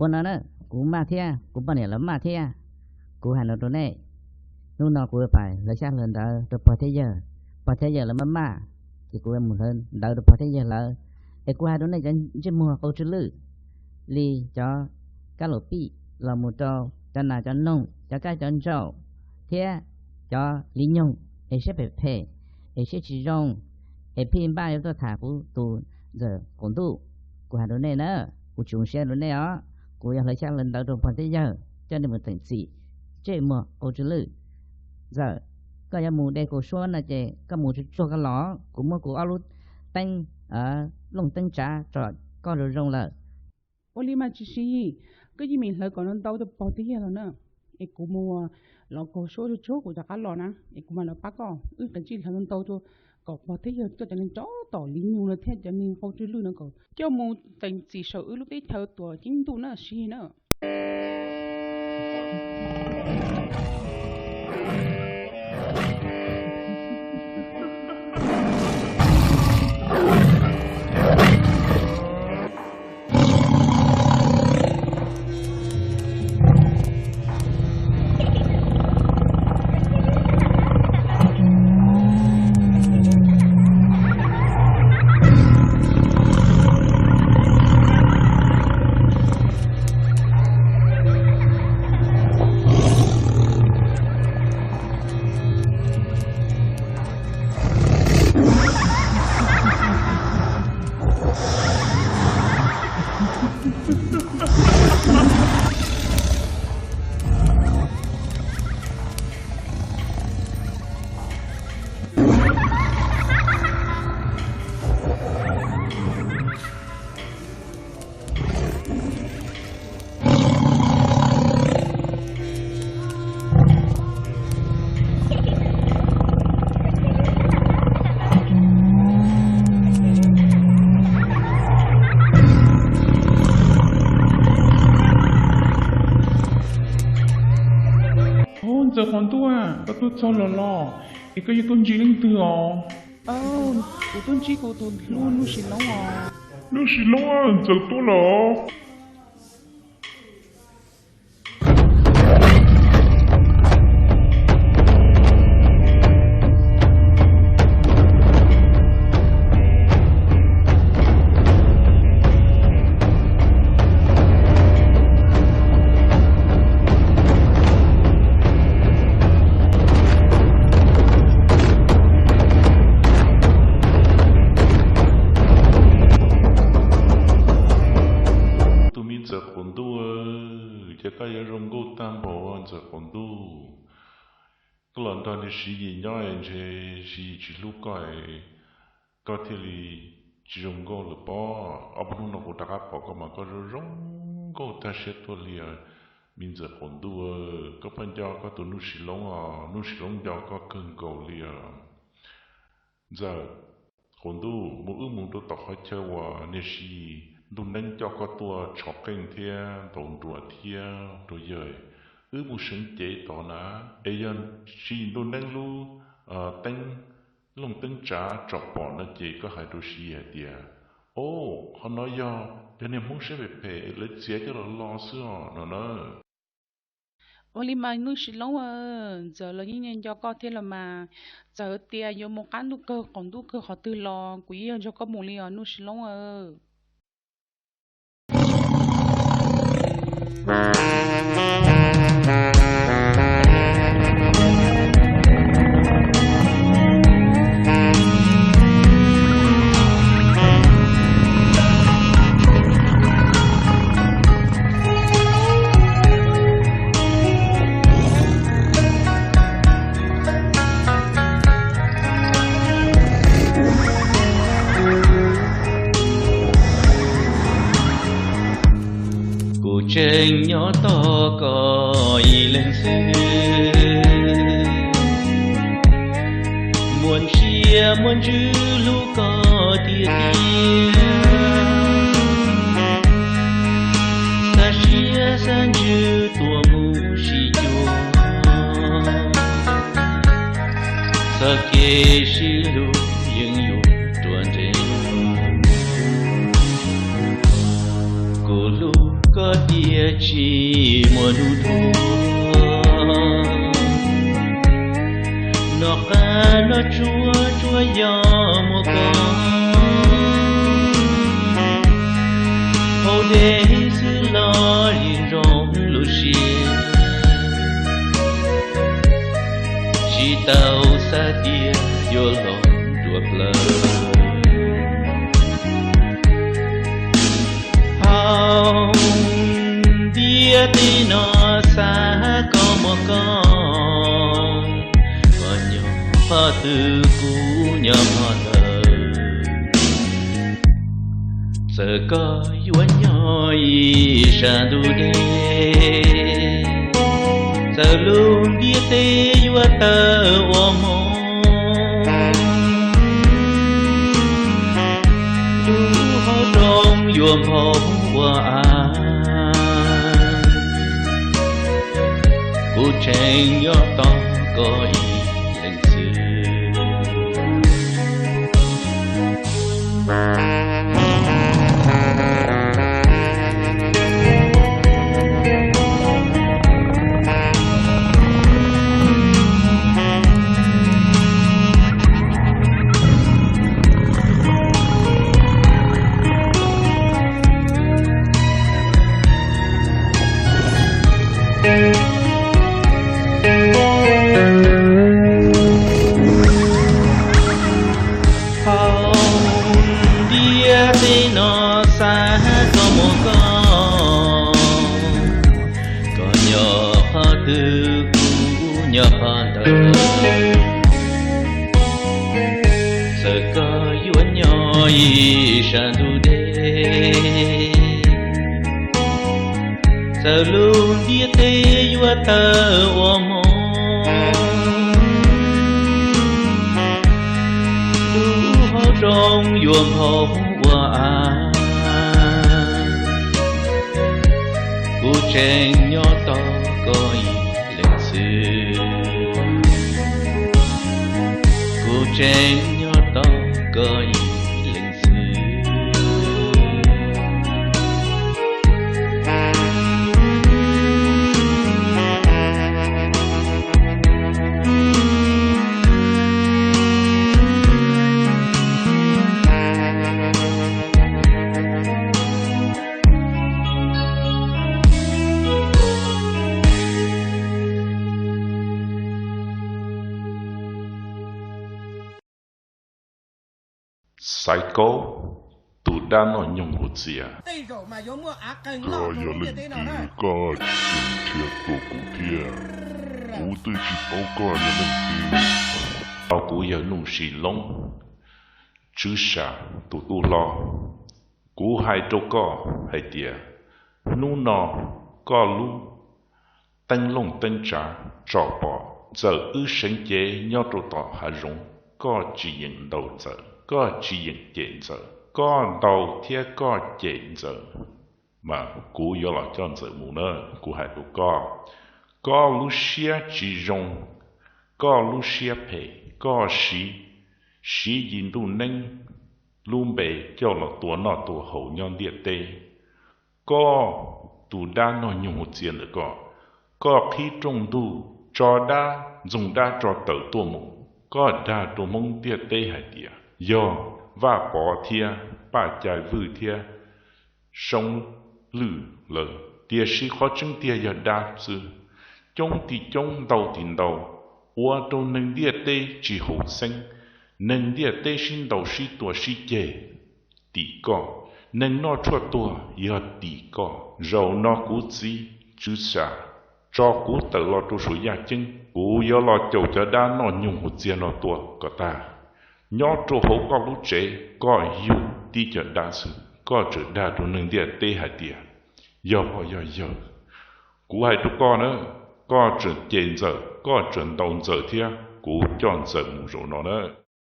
Ua no na, kuv maj thiab kuv poj niam los maj thiab. Kuv hais no rau nej, hnub no kuv yuav pais hlawv xyab hlawv ntawv rau pog thiab yawg. Pog thiab yawg lawv maj maj, ces kuv yuav mus hlawv ntawv rau pog thiab yawg lawv. Es kuv hais rau nej cov ntsej muag qau tsw lwj li cov kab laum pij los mus rau cov nas cov noog, cov kab cov ntsaum thiab cov li nyoog es siab phem phem, es siab tsis zoo, es phij npaj yuav tuaj tham kuv tus ntxawm qaum ntuj. Kuv hais rau nej na, kuv tsis zoo siab rau nej os. Kuv yuav hlawv xyab hlawv ntawv rau pog thiab yawg coj nej mus teem txim. Ntsej muag qau tsw lwj, ntxawm, koj yuav mus de kaus suab no ces koj mus tsuag tsuag koj los, kuv muab kuv ob lub teeb, looj teeb tsav tsom koj zoo zoo lawm. Ua li mas tsis siv, koj yeej meem hlawv kom ntau ntau rau pog thiab yawg los na, es kuv mus los kaus suab tsuag tsuag kuv rov qab los na, es kuv mam los pab koj. Wb qee tsij hlawv ntau ntau rau kom pog thiab yawg coj cov neeg tsov tom li nyug no thiab cov neeg qau tsw lwj no kom coj mus teem txim saum wb lub teb chaws tuam ceeb ntuj na, siv na. Ntxawm qaum ntuj, koj tuaj txog los los? Es koj yog tuaj ntsib leej twg os? Kuv tuaj ntsib kuv tus hlub Nuj Sis Loob os. Nuj Sis Loob, ntxawm tuaj los. Tus me ntxawm qaum ntuj, ces koj yuav zoo nkauj tag npaum ntxawm qaum ntuj. Koj los nrog niag Siv Yis nyob ntshe Siv Yis tsis hlub koj, koj thiaj li tsis zoo nkauj lawm pob. Ob peb hnub no kuv rov qab pom koj mas koj zoo zoo nkauj tag siab tuaj li. Me ntxawm qaum ntuj, koj puas nco koj tus Nuj Sis Loob os? Nuj Sis Loob nco koj kawg nkaus li os. Ntxawm qaum ntuj, mus wb mus rau tom qhov chaw uas niag Siv Yis ntuj neeb coj koj tuaj tshov qeej thiab ntaus nruas thiab rau yawg, wb mus seev cev tod na. Es yog Siv Yis ntuj neeb lub teeb, looj teeb tsav tsom pom no ces koj hais rau Siv Yis hais tias, o, qhov no yog cov niag Hmoob siab phem phem lawv txiav coj los lo xwb os no na. Ua li mas Nuj Sis Loob, ntxawm los yeej nco koj thiab los mas. Txawm tias yuav mus qab ntuj kawg qaum ntuj kawg qhov twg los kuv yeej yuav nrog koj mus li os Nuj Sis Loob. Kuv tseem nyob tos koj ib leeg xwb, muaj ntsia muaj ntsws hlub koj tiag tiag. Xa siab xa ntsws tuaj mus sib cuag, txoj kev sib hlub yeej yuav ruam nrees. Kuv hlub koj tias tsis muaj hnub tuag. Noj qab noj tsuag tsuas yog muaj koj, hauv dej xwb los yeej zoo lub siab. Tsis tau xav tias yuav los dua plaws. Hauv ntiaj teb no xav koj muaj koj, koj nyob qhov twg kuv nyob qhov ntawd. Txawm koj yuav nyob ib sab ntug dej, txawm lub ntiaj teb yuav tawv ua hmoov, lub hauv roob yuav nphau ua av, kuv tseem nyob tos koj ib leeg xwb. Hauv ntiaj teb no xav koj muaj koj, koj nyob qhov twg kuv nyob qhov ntawd. Txawm koj yuav nyob ib sab ntug dej, txawm lub ntiaj teb yuav tawv ua hmoov, lub hauv roob yuav nphau ua av, kuv tseem nyob tos koj ib leeg xwb. Kuv tseem nyob tos koj ib leeg xwb. Xaiv Kaub, tus dab noj nyoog hauv txias. Koj yog leej twg, koj tseem nrhiav tua kuv thiab? Kuv twb tsis paub koj yog leej twg. Kuv yog Nuj Sis Loob, Tswv Sam tus tub hlob. Kuv hais rau koj hais tias, hnub no koj lub teeb looj teeb tsav tso pom, txawm wb seev cev nyob rau tom hav zoov, koj tsis yeem ntaus Ntxawm, koj tsis yeem cem Ntxawm, koj ntaus thiab koj cem Ntxawm, mas kuv yuav los coj Ntxawm mus na. Kuv hais rau koj, koj lub siab tsis zoo, koj lub siab phem, koj siv, siv yim ntuj neeb lub npe coj los tua noj tua haus nyob ntiaj teb. Koj tus dab noj nyoog hauv txias ntawm koj, koj qhib rooj ntug tso dab ntxoog dab tso taws tuaj mus, koj dag rau Hmoob ntiaj teb hais tias yog Vaj Pov thiab Paj Cai Vwj thiab Soob Lwj lawv, tiam sis qhov tseeb tiag yog dab xwb. Coob tim coob ntau tim ntau, ua rau neeg ntiaj teb tsis haum xeeb, neeg ntiaj teb sib ntaus sib tua sib ceg. Tim koj, neeg noj tshuaj tuag yog tim koj. Zaum no kuv txiv Tswv Sam tso kuv tawm los rau saum yaj ceeb, kuv yuav los caum cov dab noj nyoog hauv txias no tua kom tag. Nyob rau hauv koj lub tsev, koj yug tib co dab xwb, koj tseem dag rau neeg ntiaj teb hais tias yog pog yog yawg. Kuv hais rau koj na, koj tseem cem Ntxawm, koj tseem ntaus Ntxawm thiab, kuv coj Ntxawm mus zaum no na.